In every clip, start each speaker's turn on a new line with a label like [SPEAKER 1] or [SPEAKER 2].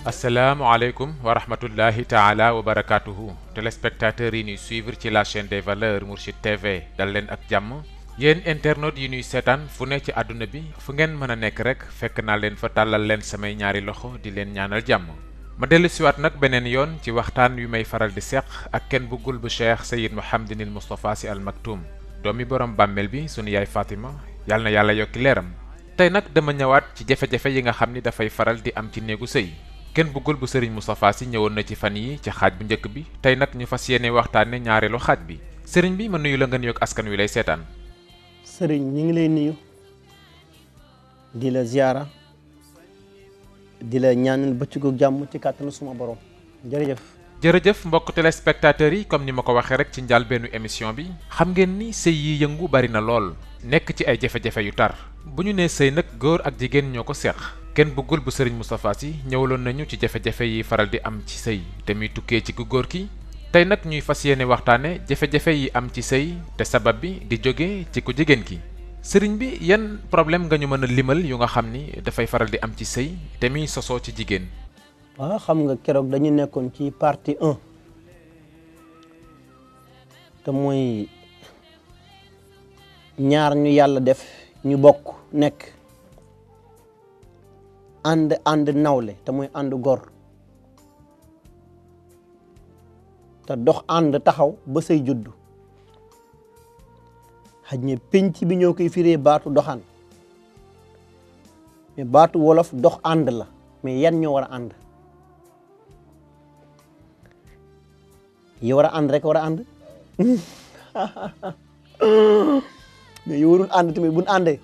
[SPEAKER 1] Asalaamaaleykum wa rahmatullahi taala wa barakatuhu téléspectateurs yi ñuy suivre ci la chaîne des valeurs Mourchid TV dal leen ak jàmm yéen internautes yi ñuy seetaan fu ne ci àdduna bi fu ngeen mën a nekk rek fekk naa leen fa tàllal leen samay ñaari loxo di leen ñaanal jàmm ma dellu siwaat nag beneen yoon ci waxtaan wi may faral di seq ak kenn Bougoul bu Cheikh Seyyid Mouhamadinil Moustapha Sy Al Maktoum doomi borom bàmmeel bi sunu yaay Fatima yàlla na yàlla yokki leeram tey nag dama ñëwaat ci jafe-jafe yi nga xam ni dafay faral di am ci néegu sëy kenn Bougoul bu Serigne Moustapha Sy ñëwoon na ci fan yi ci xaaj bu njëkk bi tey nag ñu fas yéene waxtaane ñaareelu xaaj bi Serigne bi ma nuyu la nga nuyoog askan wi lay seetaan.
[SPEAKER 2] Serigne ñi ngi lay nuyu di la ziara di la ñaanal bëccëgu jàmm ci kàttanu suma borom jërëjëf.
[SPEAKER 1] jërëjëf mbokk téléspectateurs yi comme ni ma ko waxee rek ci njàlbeenu émission bi xam ngeen ni sëy yi yëngu bari na lool nekk ci ay jafe-jafe yu tar bu ñu nee sëy nag góor ak jigéen ñoo ko seq. kenn Bougoul bu Serigne Moustapha Sy ñëwaloon nañu ci jafe-jafe yi faral di am ci sëy te muy tukkee ci ku góor ki tey nag ñuy fas yéene waxtaane jafe-jafe yi am ci sëy te sabab bi di jóge ci ku jigéen ki Serigne bi yan problème nga ñu mën a limal yu nga xam ni dafay faral di am ci sëy te muy sosoo ci jigéen.
[SPEAKER 2] waaw xam nga keroog dañu nekkoon ci partie 1 te mooy ñaar ñu yàlla def ñu bokk nekk ànd nawle te mooy ànd gor te dox ànd taxaw ba say juddu xaj ne penc bi ñoo koy firee baatu doxaan mais baatu wolof dox ànd la mais yan ñoo war a ànd yi war a ànd rek war a ànd mais yi warul ànd tamit buñ àndee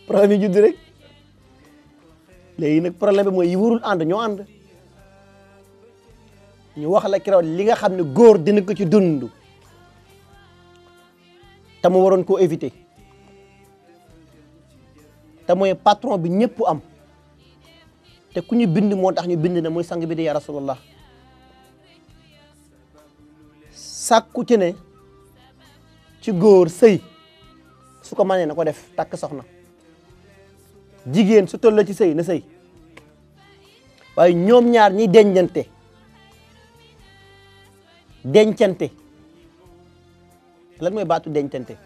[SPEAKER 2] problème yi judd rek léegi nag problème bi mooy yi warul ànd ñoo ànd ñu wax la keroog li nga xam ne góor dina ko ci dund te mu waroon koo éviter te mooy patron bi ñëpp am te ku ñu bind moo tax ñu bind na mooy sang bi di ya Rasulullah sàkku ci ne ci góor sëy su ko mënee na ko def takk soxna jigéen su toll ci sëy na sëy waaye ñoom ñaar ñi dencante lan mooy baatu dencante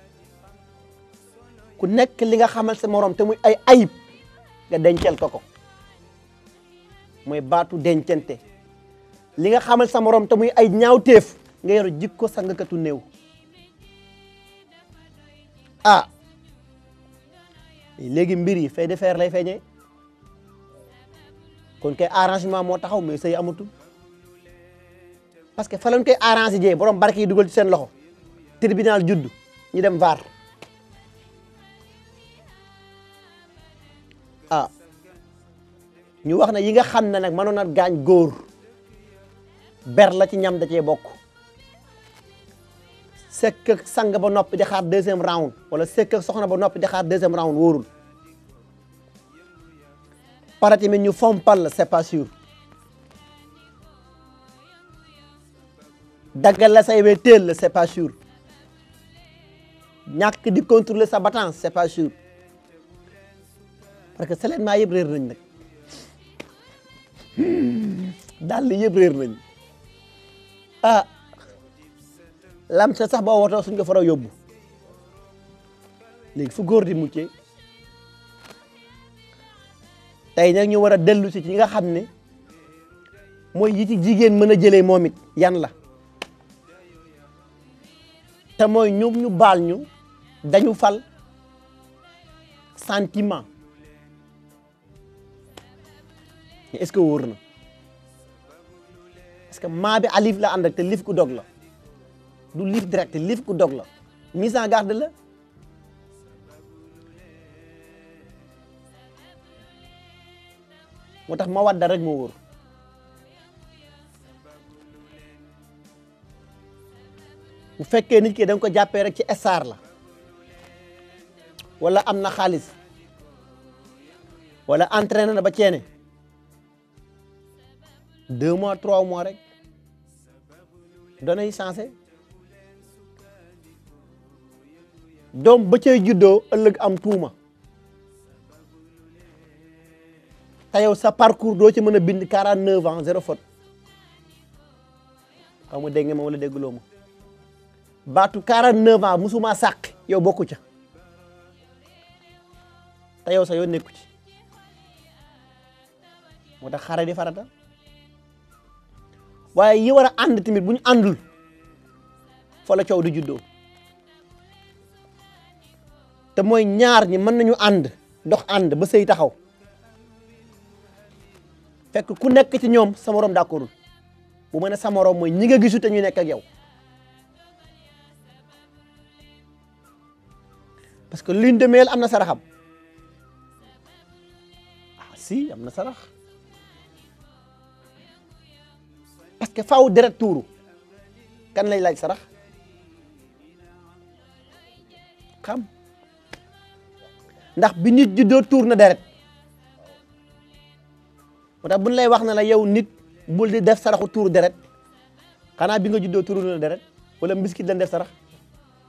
[SPEAKER 2] ku nekk li nga xamal sa morom te muy ay ayib nga dencal ko mooy baatu dencante li nga xamal sa morom te muy ay ñaawteef nga yor jikko sangkatu néew léegi mbir yi fait de faire lay feeñee kon kay arrangement moo taxaw mais sëy amatul parce que fa lañ koy arrangé jee borom barke yi dugal ci seen loxo tribunal judd ñu dem vaar ñu wax na yi nga xam ne nag mënoon na gaañ góor ber la ci ñam da cee bokk sekk ak sang ba noppi di xaar deuxième round wala sekk ak soxna ba noppi di xaar deuxième round wóorul para tamit ñu fompal la c'est pas sûr daggal la say wee teel la c'est pas sûr ñàkk di contrôler sa batance c'est pas sûr parce que seulement yëpp réer nañ nag daal yëpp réer nañ lam sa sax boo wootoo suñ ko faraw yóbbu léegi fu góor di muccee tey nag ñu war a dellu si ci ñi nga xam ne mooy yi ci jigéen mën a jëlee moom it yan la te mooy ñoom ñu baal ñu dañu fal sentiment mais est-ce que wóor na parce que maa bi alif la ànd ak te lif ku dog la du lif direct lif ku dog la mise en garde la moo tax ma wadda rek moo wóor bu fekkee nit ki da nga ko jàppee rek ci star la wala am na xaalis wala entraîné na ba ceene 2 mois 3 mois rek danay changé doom ba cay juddoo ëllëg am tuuma te yow sa parcours doo ci mën a bind 49 ans zéro faute xaw ma dégg nga ma wala dégguloo ma baatu 49 ans musuma sàq yow bokku ca te yow sa yoon nekku ci moo tax xare di farata waaye yi war a ànd tamit bu ñu àndul fa la coow di juddoo te mooy ñaar ñi mën nañu ànd dox ànd ba sëy taxaw fekk ku nekk ci ñoom sa morom d'accordul bu ma ne sa morom mooy ñi nga gisu te ñu nekk ak yow parce que lune de miel am na saraxam ah si am na sarax parce que faaw deret tuuru kan lay laaj sarax xam ndax bi nit juddoo tuur na deret moo tax buñ lay wax na la yow nit bul di def saraxu tuur deret xanaa bi nga juddoo tuuru na deret wala mbiskit lañ def sarax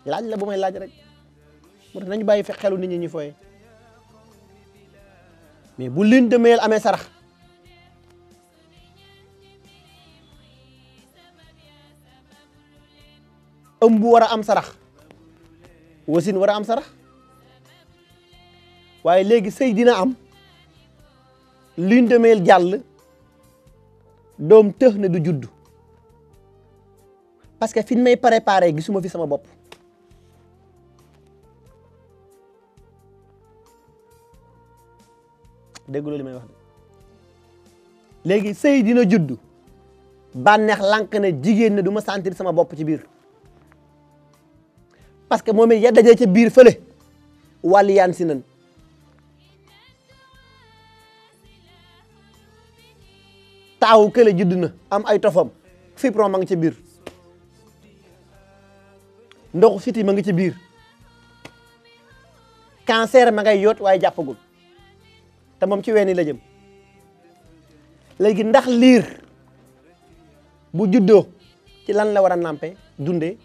[SPEAKER 2] laaj la bu may laaj rek moo tax nañu bàyyi fe xelu nit ñi ñu fooye mais bu lune de miel amee sarax ëmb war a am sarax wasin war a am sarax waaye léegi sëy dina am lune de miel jàll doom tëx na du judd parce que fi may préparé gisuma fi sama bopp dégguloo li may wax de léegi sëy dina judd bànneex lànk na jigéen ne du ma sentir sama bopp ci biir parce que moom it ya dajee ca biir fële wàllu yaan si nan taawu kële judd na am ay tofam fibron ma ngi ca biir ndoxu siti ma ngi ci biir cancer ma ngay yoot waaye jàppagul te moom ci weeni la jëm léegi ndax liir bu juddoo ci lan la war a nàmpe dundee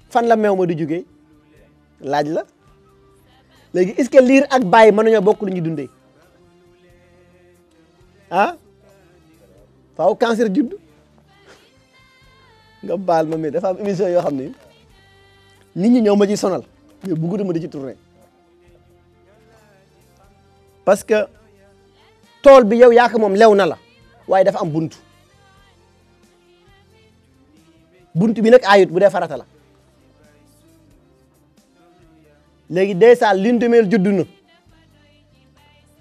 [SPEAKER 2] fan la meew ma di jógee laaj la léegi est-ce que liir ak baay mën nañoo bokk lu ñuy dundee ah faaw cancer judd nga baal ma mais dafa am émission yoo xam ne nit ñi ñëw ma ci sonal mais bëggu dama di ci tourner parce que tool bi yow yaa ko moom lew na la waaye dafa am buntu bi nag ayut bu dee farata la léegi déjà lune de miel juddu na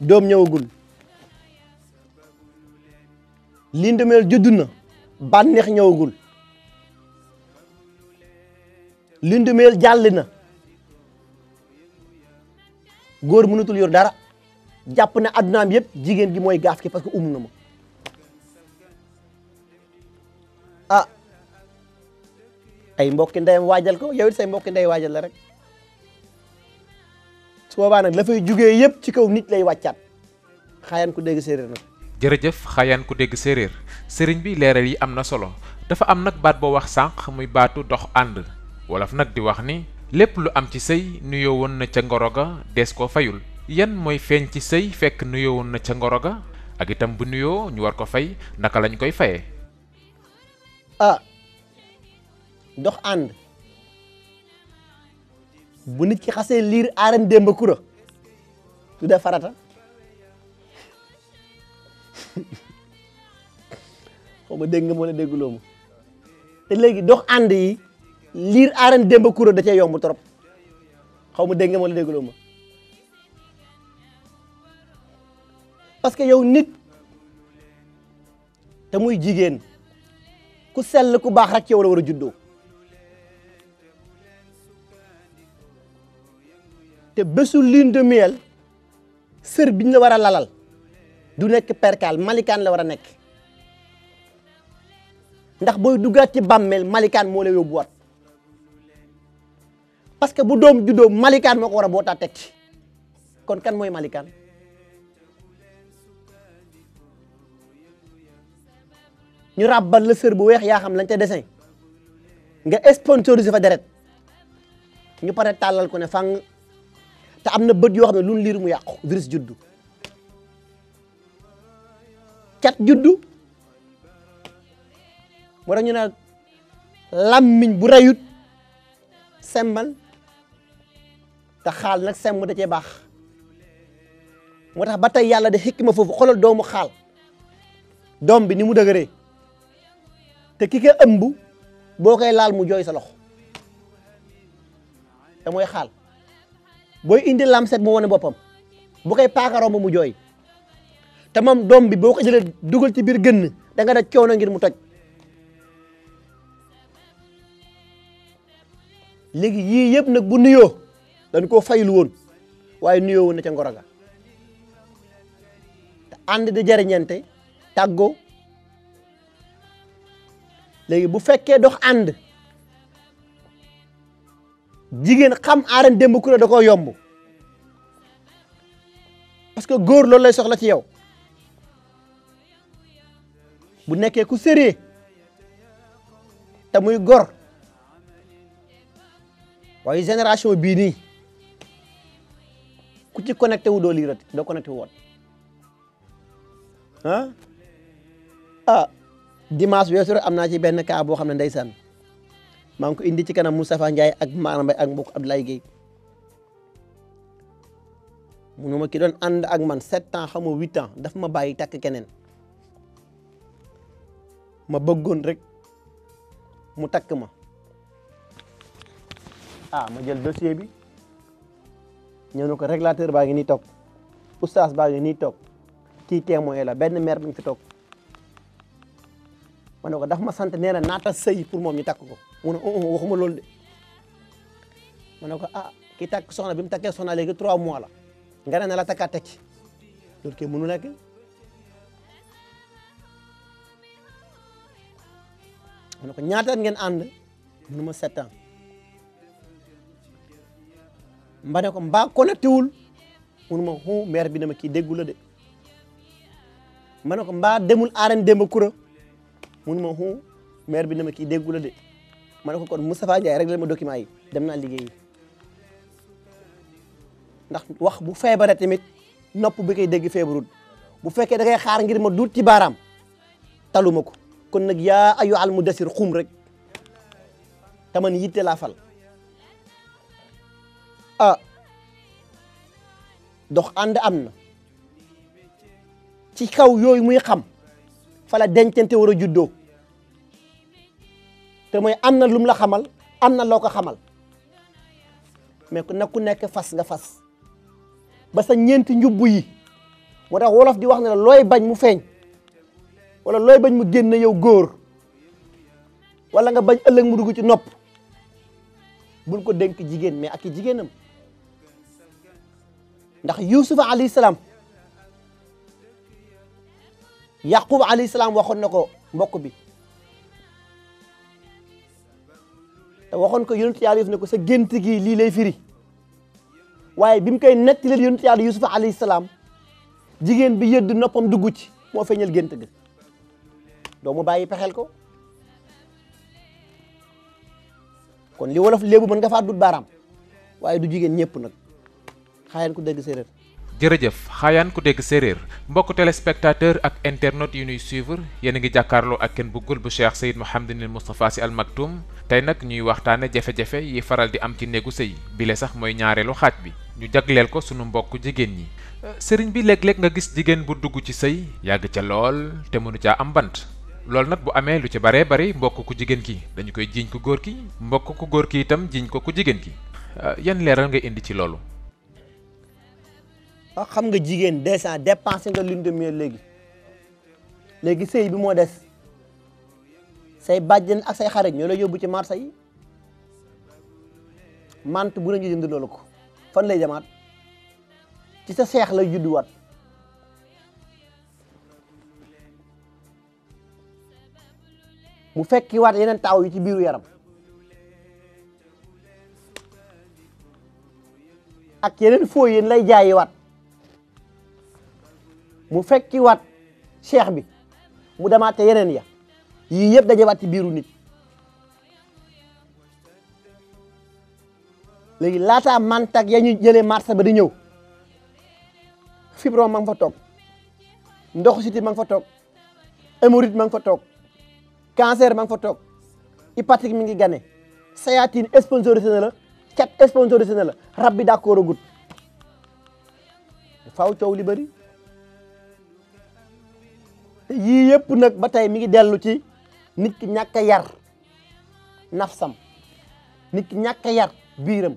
[SPEAKER 2] doom ñëwagul lune de miel juddu na bànneex ñëwagul lune de miel jàll na góor mënatul yor dara jàpp na addunaam yëpp jigéen gi mooy gaaf ki parce que na ma ah ay mbokki ndeyam waajal ko yow it say mbokki ndey waajal la rek su boobaa nag la fay jugee yëpp ci kaw nit lay wàccaat xaayaan ku dégg séeréer nag.
[SPEAKER 1] jërëjëf xaayaan ku dégg séeréer sëriñ bi leeral yi am na solo dafa am nag baat boo wax sànq muy baatu dox ànd wolof nag di wax ni lépp lu am ci sëy nuyoo woon na ca ngoro ga dees koo fayul yan mooy feeñ ci sëy fekk nuyoo woon na ca ngoro ga ak itam bu nuyoo ñu war ko fay naka lañ koy fayee.
[SPEAKER 2] ah dox ànd bu nit ki xasee liir aaran démba kura du def farata xaw ma dégg nga moo la dégguloo ma te léegi dox ànd yi liir aaran démba kura da cee yomb trop xaw ma dégg nga moo la dégguloo ma parce que yow nit te muy jigéen ku sell ku baax rek ci yow la war a juddoo te bésu lune de miel sër biñ la war a lalal du nekk perkaal malikaan la war a nekk ndax booy duggaat ci bàmmeel malikaan moo la yóbbuwaat parce que bu doom juddoo malikaan moo ko war a bootaa teg ci kon kan mooy malikaan ñu ràbbal la sër bu weex yaa xam lañ ca dessin nga sponsorisé fa deret ñu pare tàllal ko ne fang te am na bët yoo xam ne lu liir mu yàqu virus juddu cat juddu moo tax ñu ne làmmiñ bu rayut sembal te xaal nag semb da cee baax moo tax ba tey yàlla de xikma foofu xoolal doomu xaal doom bi ni mu dëgëree te ki ka ëmb boo koy laal mu jooy sa loxo te mooy xaal booy indi lamset mu wane boppam bu koy paaka romb mu jooy te moom doom bi boo ko jëlee dugal ci biir gënn da nga da coono ngir mu toj léegi yii yëpp nag bu nuyoo dañ koo faylu woon waaye nuyoo woon na ca ngoro ga te ànd di jariñante tàggoo léegi bu fekkee dox ànd jigéen xam aaren démb ku ne da koo yomb parce que góor loolu lay soxla ci yow bu nekkee ku sérieux te muy gor waaye génération bii nii ku ci connecté wu doo liirati doo connecté wu woon dimanche weesu rek am naa ci benn cas boo xam ne ndeysaan maa ngi ko indi ci kanam Moustapha Ndiaye ak maanaam ak mbokk Abdoulaye Guèye munu ma ki doon ànd ak man 7 ans xam nga 8 ans daf ma bàyyi takk keneen ma bëggoon rek mu takk ma ma jël dossier bi ñëw na ko régulateur baa ngi nii toog oustaz baa ngi nii toog kii témoin la benn maire bi ñu fi toog ma ne ko daf ma sant nee na naata sëy pour moom ñu takk ko mu ne waxuma loolu de ma ne ko ki takk soxna bi mu takkee soxna léegi 3 mois la nga ne na la takkaat teg ci loolu kay mënu nekk ma ne ko ñaata ngeen ànd mënu ma 7 ans mba ne ko mbaa connecté wul mënu ma maire bi dama kii déggu la de ma ne ko mbaa demul aaren démb kura mënu ma maire bi dama kii déggu la de ma ne ko kon Moustapha Ndiaye réglé ma document yi dem naa liggéeyi ndax wax bu feebaree tamit nopp bi koy dégg feebarut bu fekkee da ngay xaar ngir ma duut ci baaraam taluma ko kon nag yaa ayu al mudassir xum rek te man yitte laa fal dox ànd am na ci kaw yooyu muy xam fala dencante war a juddoo te mooy am na lum la xamal am na loo ko xamal mais nag ku nekk fas nga fas ba sa ñeenti njubbu yi moo tax wolof di wax ne la looy bañ mu feeñ wala looy bañ mu génn yow góor wala nga bañ ëllëg mu dugg ci nopp bul ko dénk jigéen mais ak i jigéenam ndax Yuusufa alayhi salaam Yaqub alayhi salaam waxoon na ko mbokk bi te waxoon ko yonent yàlla Yuusuf ne ko sa gént gi lii lay firi waaye bi mu koy nettali yonent yàlla Yuusufa alayhi salaam jigéen bi yëdd noppam dugg ci moo feeñal gént gi doo mu bàyyi pexeel ko kon li wolof léebu mën nga faa dut baaraam waaye du jigéen ñëpp nag xaayaan ku dégg séeréer
[SPEAKER 1] jërëjëf xaayaan ku dégg séeréer mbokk téléspectateur ak internautes yu ñuy suivre yéen a ngi jàkkaarloo ak kenn Bougoul bu Cheikh Seyd Mouhamadinil Moustapha Sy Al Maktoum tey nag ñuy waxtaane jafe-jafe yi faral di am ci néegu sëy bile sax mooy ñaareelu xaaj bi ñu jagleel ko sunu mbokk jigéen ñi sëriñ bi léeg-léeg nga gis jigéen bu dugg ci sëy yàgg ca lool te mënu caa am bant loolu nag bu amee lu ci baree bari mbokk ku jigéen ki dañu koy jiiñ ku góor ki mbokk ku góor ki itam jiiñ ko ku jigéen ki yan leeral nga indi ci loolu
[SPEAKER 2] xam nga jigéen déjà dépensé nga lune de miel léegi sëy bi moo des say bàjjen ak say xarit ñoo lay yóbbu ci marché yi mant bu nañu jënd loolu ko fan lay jamaat ci sa seex lay judduwaat mu fekki waat yeneen taaw yi ci biiru yaram ak yeneen foo yéen lay jaayi waat mu fekki waat cheikh bi mu demaate yeneen ya yii yëpp dajewaat ci biiru nit léegi laataa mantak ya ñu jëlee marché ba di ñëw fibrome ma nga fa toog ndoxu siti ma nga fa toog hémorroïde ma nga fa toog cancer ma nga fa toog hépatique mi ngi gane sciatine sponsorisé na la cat sponsorisé na la rab bi d'accord agut faaw coow li bëri te yii yëpp nag ba tey mi ngi dellu ci nit ki ñàkk a yar nafsam nit ki ñàkk a yar biiram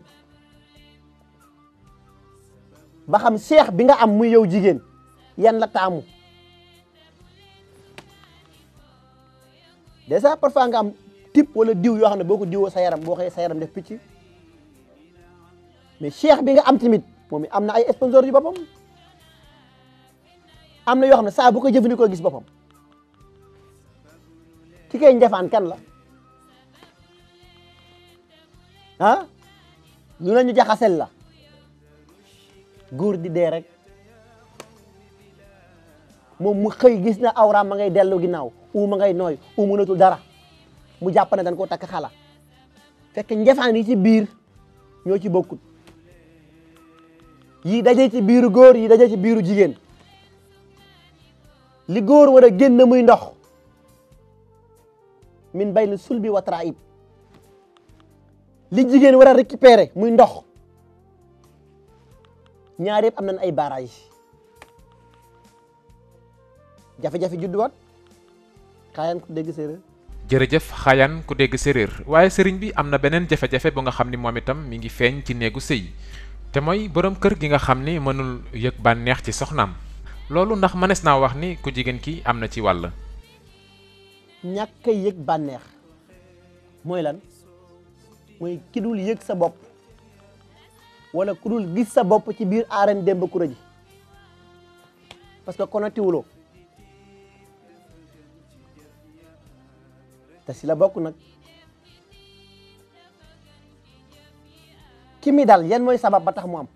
[SPEAKER 2] ba xam seex bi nga am muy yow jigéen yan la taamu déjà parfois nga am type wala diw yoo xam ne boo ko diwoo sa yaram boo xëyee sa yaram def picc mais seex bi nga am tamit moom it am na ay sponsor yu boppam am na yoo xam ne saa bu ko jëfandikoo gis boppam ki koy njafaan kan la ah lu la ñu jaxasel la góor di dee rek moom mu xëy gis na awraam ma ngay dellu ginnaaw ma ngay nooy mënatul dara mu jàpp ne dañ koo takk xala fekk njafaan yi ci biir ñoo ci bokkut yi daje ci biiru góor yi daje ci biiru jigéen li góor war a génn muy ndox min bayna sulbi wa traib li jigéen war a récupérer muy ndox ñaar yëpp am nañ ay barrage jafe-jafe judduwaat xaayaan ku dégg séeréer
[SPEAKER 1] jërëjëf xaayaan ku dégg séeréer waaye sëriñ bi am na beneen jafe-jafe bu nga xam ni moom itam mi ngi feeñ ci néegu sëy te mooy borom kër gi nga xam ni mënul yëg bànneex ci soxnaam loolu ndax mënees naa wax ni ku jigéen ki am na ci wàll.
[SPEAKER 2] ñàkk a yëg bànneex mooy lan mooy ki dul yëg sa bopp wala ku dul gis sa bopp ci biir arène Demba Kura ji parce que connecté wuloo te si la bokk nag ki mi dal yan mooy sabab ba tax mu am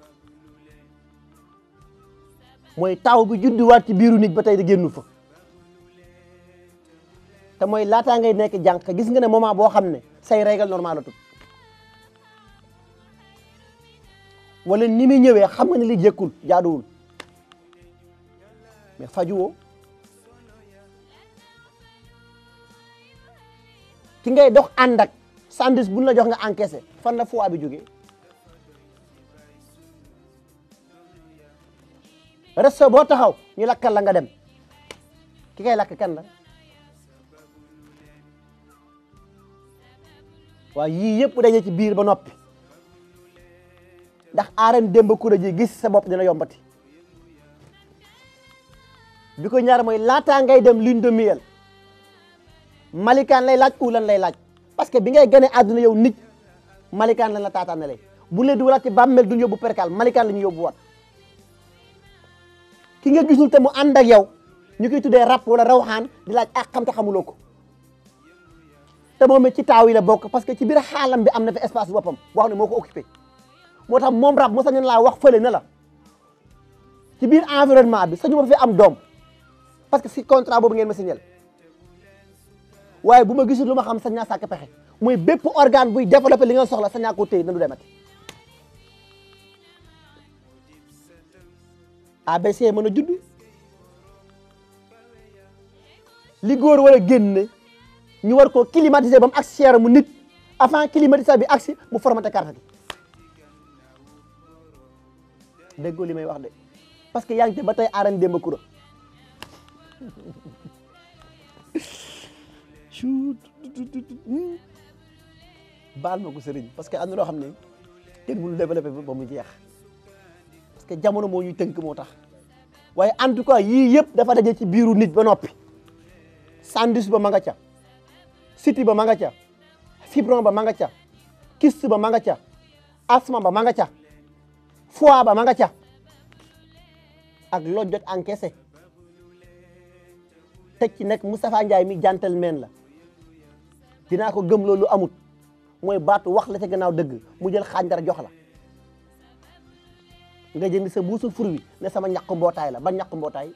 [SPEAKER 2] mooy taw bi judduwaat ci biiru nit ba tey di génnu fa te mooy laataa ngay nekk jànq gis nga ne moment boo xam ne say règle normal la tut wala ni muy ñëwee xam nga ne li jëkkul jaaduwul mais fajuwoo ki ngay dox ànd ak sandwich buñ la jox nga encaissé fan la foie bi jógee resto boo taxaw ñu lakkal la nga dem ki kay lakk kan la waaw yii yëpp daje ci biir ba noppi ndax arène Demba Kura ji gis sa bopp dina yombati bi ko ñaar mooy laataa ngay dem lune de miel malikaan lay laaj ou lan lay laaj parce que bi ngay gane àdduna yow nit malikaan lan la taataanale bu lee dugalaat ci bàmmeel duñ yóbbu perkal malikaan la ñu yóbbu wat ki nga gisul te mu ànd ak yow ñu koy tuddee rab wala rawxaan di laaj ak xam te xamuloo ko te moom it ci taaw yi la bokk parce que ci biir xaalam bi am na fi espace bi boppam boo xam ne moo ko occupé moo tax moom rab mo sañoon laa wax fële na la ci biir environnement bi sañu ma fi am doom parce que si contrat boobu ngeen ma signal waaye bu ma gisul lu ma xam sañ naa sàkk pexe mooy bépp organe buy développé li nga soxla sañ naa ko téye na du demati ABC mën a judd li góor war a génne ñu war ko climatiser ba mu agsi mu nit avant climatisation bi agsi mu formaté carte gi déggoo li may wax de parce que yaa ngi te ba tey arène Demba Kura baal ma ko sëriñ parce que am na loo xam ne kenn mënu développé ba mu jeex parce que jamono moo ñuy tënk moo tax waaye en tout cas yii yëpp dafa daje ci biiru nit ba noppi sandwich ba ma nga ca siti ba ma nga ca fibron ba ma nga ca kyste ba ma nga ca asthme ba ma nga ca foie ba ma nga ca ak lojjot encaissé teg ci nekk Moustapha Ndiaye mi gentleman la dinaa ko gëm loolu amut mooy baatu wax la ca gannaaw dëgg mu jël xànjar jox la nga jënd sa buusul fur wi ne sama ñaq mbootaay la ban ñaq mbootaay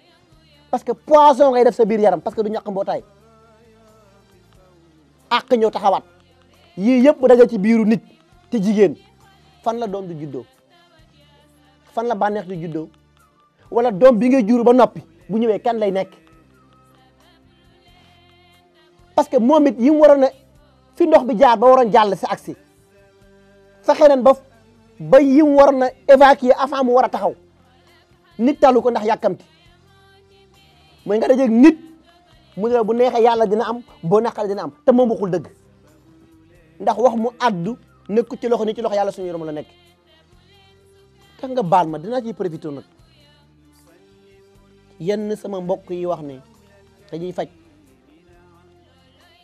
[SPEAKER 2] parce que poison ngay def sa biir yaram parce que du ñaq mbootaay àq ñëw taxawaat yii yëpp daje ci biiru nit te jigéen fan la doom di juddoo fan la bànneex di juddoo wala doom bi ngay jur ba noppi bu ñëwee kan lay nekk parce que moom it yi mu waroon a fi ndox bi jaar ba waroon jàll si agsi fexe nañ ba yi mu waroon a évacuer avant mu war a taxaw nit talu ko ndax yàkkamti mooy nga dajeeg nit mu ne bu neexee yàlla dina am boo naqaree dina am te moom waxul dëgg ndax wax mu addu nekk ci loxo ni ci loxo yàlla suñu yorom la nekk tax nga baal ma dinaa ciy profité nag yenn sama mbokk yi wax ne dañuy faj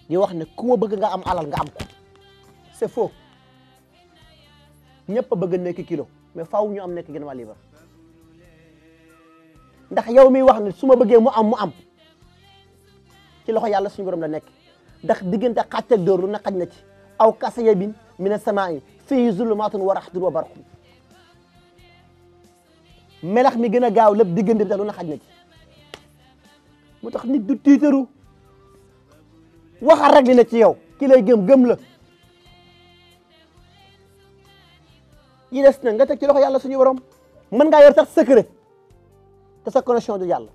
[SPEAKER 2] di wax ne ku ma bëgg nga am alal nga am ko c'est faux ñëpp a bëgg nekk kilo mais faaw ñu am nekk gën waa liibar ndax yow miy wax ne su ma bëggee mu am ci loxo yàlla suñu borom la nekk ndax diggante xàcc ak dóor lu na xaj na ci aw kasayabin mina samaa'i fiihi zulumaatun wa raxdun wa barqun melax mi gën a gaaw lépp diggante bi tax lu na xaj na ci moo tax nit du tiitaru waxal rek li ne ci yow ki lay gëm la yi des na nga teg ci loxo yàlla suñu borom mën ngaa yor sax secret te sa connexion du yàlla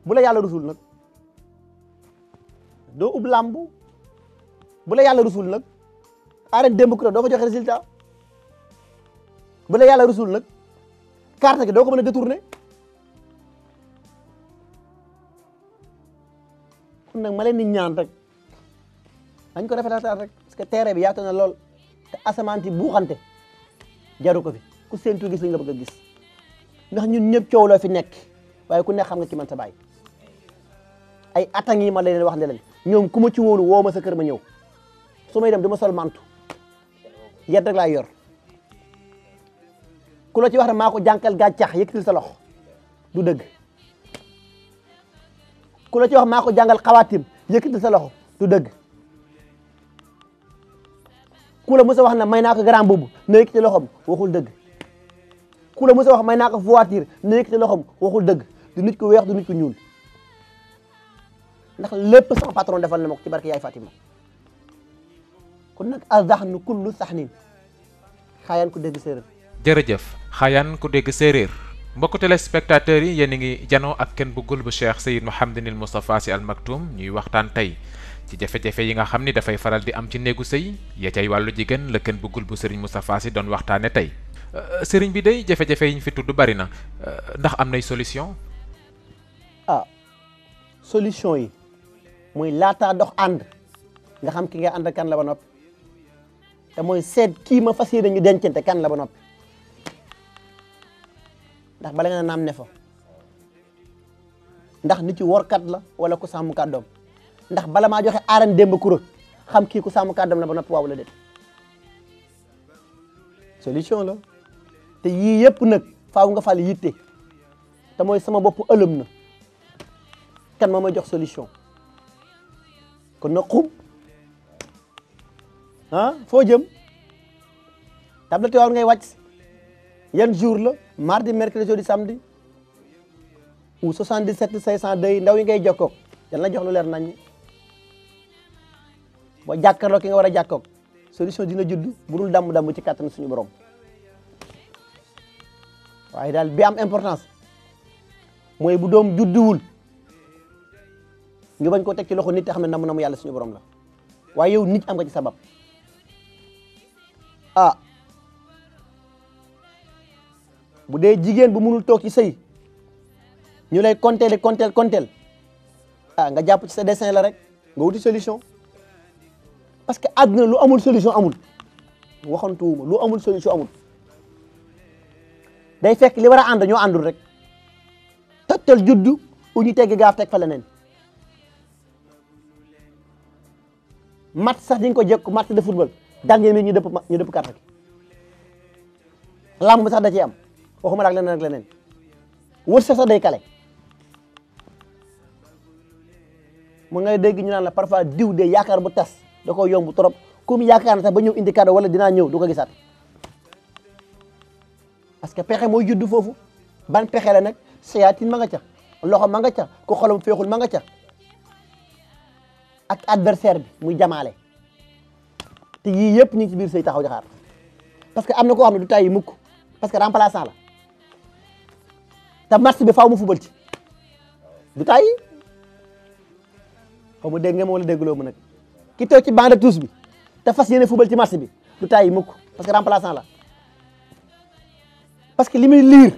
[SPEAKER 2] bu la yàlla rusul nag doo ub làmb bu la yàlla rusul nag arène démb doo fa joxe résultat bu la yàlla rusul nag carte gi doo ko mën a détourner kon nag ma leen di ñaan rek dañ ko rafetal rek parce que terrain bi yaatu na lool te asamaan si buuxante jaru ko fi ku séentu gis li nga bëgg a gis ndax ñun ñëpp coow la fi nekk waaye ku nekk xam nga ci man sa baay ay atang yi ma leen wax ne leen ñoom ku ma ci wóolu woo ma sa kër ma ñëw su may dem du ma sol mantu yet rek laay yor ku la ci wax ne maa ko jànkal gàncax yëkkatil sa loxo du dëgg ku la ci wax maa ko jàngal xawaatim yëkkatil sa loxo du dëgg ku la mës a wax ne may naa ko grand boobu na yëkkati loxoom waxul dëgg ku la mës a wax may naa ko voiture na yëkkati loxoom waxul dëgg du nit ku weex du nit ku ñuul ndax lépp sama patron defal na ma ko ci barke yaay Fatima kon nag azdaxnu kullu saxnin xaayaan ku dégg séeréer.
[SPEAKER 1] jërëjëf xaayaan ku dégg séeréer mbokku téléspectateurs yi yéen a ngi janoo ak Ken Bougoul bu Cheikh Seyyid Mouhamadinil Moustapha Sy Al Maktoum ñuy waxtaan tey ci jafe-jafe yi nga xam ni dafay faral di am ci néegu sëy ya cay wàllu jigéen la Ken Bougoul bu Serigne Moustapha Sy doon waxtaane tey Serigne bi day jafe-jafe yi ñu fi tudd bari na ndax am nay solution.
[SPEAKER 2] Solution yi mooy laataa dox ànd nga xam ki nga ànd kan la ba noppi te mooy seet kii ma fas yéene ñu dencante kan la ba noppi ndax bala nga naam ne fa ndax nit ci workat la wala ku sàmm kàddoom ndax bala maa joxe aaran démb kuro xam kii ku sàmm kàddoom la ba noppi waaw la déet solution la te yii yëpp nag faaw nga fal yitte te mooy sama bopp ëlëm na kan moo may jox solution kon na xum foo jëm tablette waaw ngay wàcc yan jour la mardi mercredi jeudi samedi ou 77 502 ndaw yi ngay jokkoog yan la jox lu leer nañ boo jàkkaarloo ki nga war a jàkkoog solution dina judd bu dul damm ci kàttan suñu borom waaye daal bi am importance mooy bu doom judduwul ñu bañ koo teg ci loxo nit te xam ne namu yàlla suñu borom la waaye yow nit am nga ci sabab bu dee jigéen bu mënul toog ci sëy ñu lay konteel nga jàpp ci sa dessin la rek nga wuti solution parce que àdduna lu amul solution amul waxantuwuma lu amul solution amul day fekk li war a ànd ñoo àndul rek tottal juddu u ñu tegg gaaf teg fa leneen match sax di nga ko jekku match de football dernier minute ñu dëpp carte lamb sax da ciy am waxuma la ak leneen wërsëg sax day kale mu ngay dégg ñu naan la parfois diw de yaakaar bu tas da ko yomb trop comme yaakaar na sax ba ñëw indi cadeau wala dinaa ñëw du ko gisaat parce que pexe mooy juddu foofu ban pexe la nag sayaatin ma nga ca loxo ma nga ca ku xolam féexul ma nga ca ak adversaire bi muy jamaale te yii yëpp ñu ngi ci biir sëy taxaw di xaar parce que am na koo xam ne du tàyyi mukk parce que remplaçant la te match bi faaw mu fubal ci du tàyyi xaw ma dégg nga ma wala déggloo ma nag ki toog ci banc de touche bi te fas yéene fubal ci match bi du tàyyi mukk parce que remplaçant la parce que li muy liir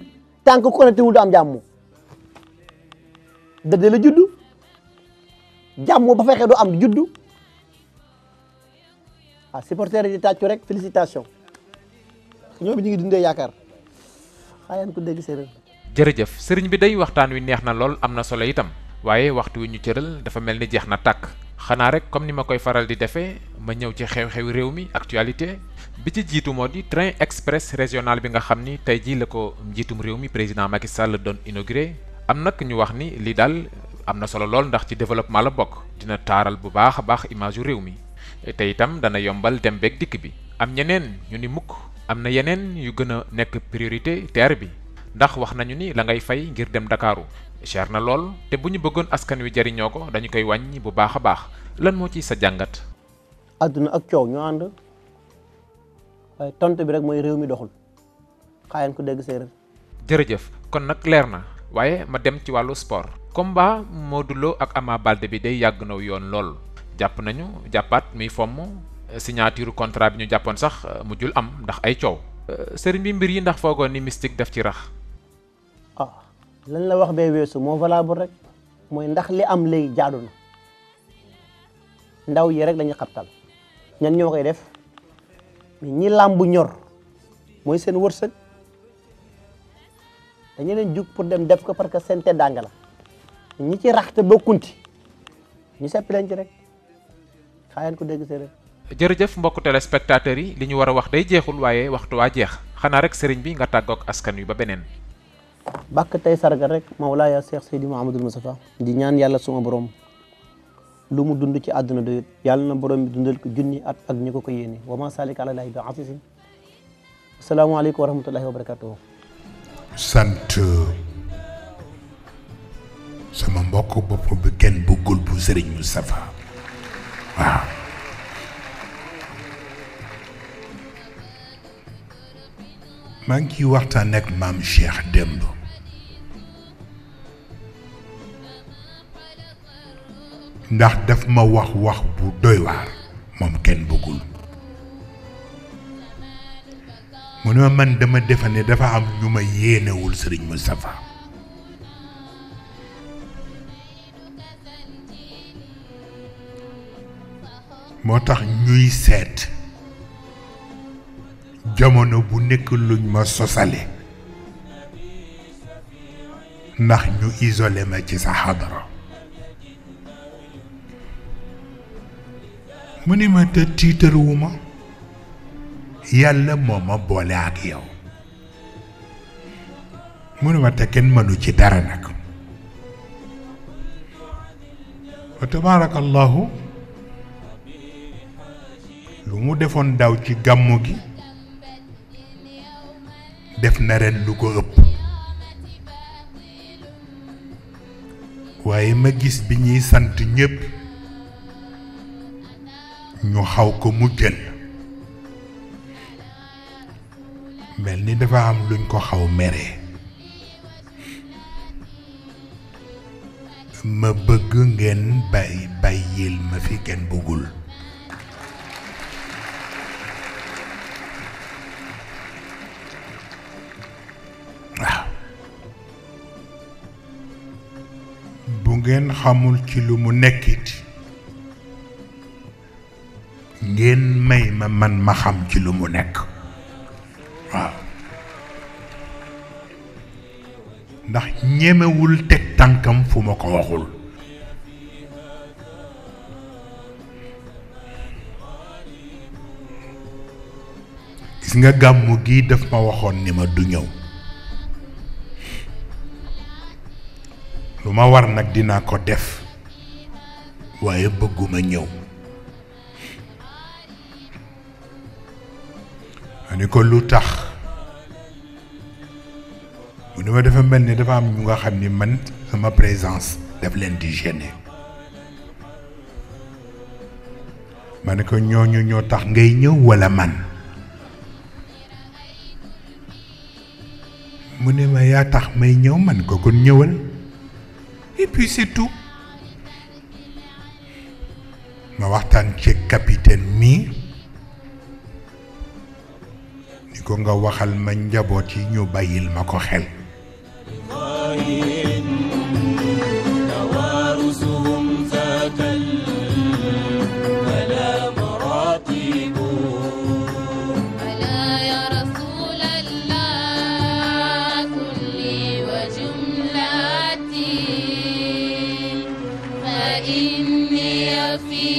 [SPEAKER 2] tant que connecté wul du am jàmm dëgg la juddu jàmm ba fekkee du am juddu ah supporter yi di tàccu rek félicitation ñoom ñu ngi dundee yaakaar xaayaan ko dégg séeréer.
[SPEAKER 1] jërëjëf sëriñ bi day waxtaan wi neex na lool am na solo itam waaye waxtu wi ñu cëral dafa mel ni jeex na tàkk xanaa rek comme ni ma koy faral di defee ma ñëw ci xew-xew réew mi actualité bi ci jiitu moo di train express régional bi nga xam ni tey jii la ko njiitum réew mi président Macky Sall doon inauguré am nag ñu wax ni li daal am na solo lool ndax ci développement la bokk dina taaral bu baax a baax image yu réew mi te itam dana yombal dem beeg dikk bi am ñeneen ñu ni mukk am na yeneen yu gën a nekk priorité TER bi ndax wax nañu ni la ngay fay ngir dem Ndakaaru cher na lool te bu ñu bëggoon askan wi jariñoo ko dañu koy wàññi bu baax a baax lan moo ci sa jàngat.
[SPEAKER 2] àdduna ak coow ñoo ànd waaye tontu bi rek mooy réew mi doxul xaayaan ko dégg séeréer.
[SPEAKER 1] jërëjëf kon nag leer na waaye ma dem ci wàllu sport. combat Modou Lo ak Ama Baldé bi day yàgg na yoon lool jàpp nañu jàppaat muy fomm signature contrat bi ñu jàppoon sax mujjul am ndax ay coow. sëriñ bi mbir yi ndax foogoon ni mystique daf ci rax.
[SPEAKER 2] ah lan la wax bee weesu moo valable rek mooy ndax li am léegi jaadu na ndaw yi rek lañuy xabtal ñan ñoo koy def mais ñi làmbu ñor mooy seen wërsëg dañu leen jug pour dem def ko parce que seen teddaanga la ñi ci rax te bokkunti ñu seppi leen ci rek xaayaan ko dégg séeréer.
[SPEAKER 1] jërëjëf mbokku téléspectateurs yi li ñu war a wax day jeexul waaye waxtu waa jeex xanaa rek sëriñ bi nga tàggoog askan wi ba beneen.
[SPEAKER 2] bàkk tey sargal rek Mawlaaya Cheikh Seydi Mouhamadul Moustapha di ñaan yàlla suma borom lu mu dund ci àdduna doyut yàlla na borom bi dundal ko junni at ak ñu ko ko yéene wa ma salika ala lahi bi asisin asalaamaaleykum wa rahmatullahi wa barakatuhu.
[SPEAKER 3] sant sama mbokk bopp bi kenn bëggul bu sëriñ Moustapha waaw. maa ngi ciy waxtaan ak maam Cheikh démb ndax daf ma wax bu doy waar moom kenn bëggul mu ne ma man dama defe ne dafa am ñu ma yéenewul sëriñ Moustapha moo tax ñuy seet jamono bu nekk luñ ma sosale ndax ñu isolé ma ci sa xadara mu ni ma te tiitaruwuma yàlla moo ma boole ak yow mu ni ma te kenn mënu ci dara nag wa tabaarakallahu lu mu defoon daaw ci gàmmu gi def na ren lu ko ëpp waaye ma gis bi ñuy sant ñépp ñu xaw ko mujjal mel ni dafa am luñ ko xaw mere ma bëgg ngeen bàyyil ma fi kenn bëggul waaw bu ngeen xamul ci lu mu nekkit ngeen may ma man ma xam ci lu mu nekk waaw ndax ñemewul teg tànkam fu ma ko waxul gis nga gàmmu gi daf ma waxoon ni ma du ñëw lu ma war nag dinaa ko def waaye bëgguma ñëw ma ni ko lu tax mu ni ma dafa mel ni dafa am ñu nga xam ni man sama présence daf leen di gêner ma ne ko ñooñu ñoo tax ngay ñëw walla man mu ne ma yaa tax may ñëw man ko kon ñëwal et puis c'est tout ma waxtaan ci capitaine mi ni ko nga waxal ma njaboot yi ñu bàyyil ma ko xel
[SPEAKER 4] في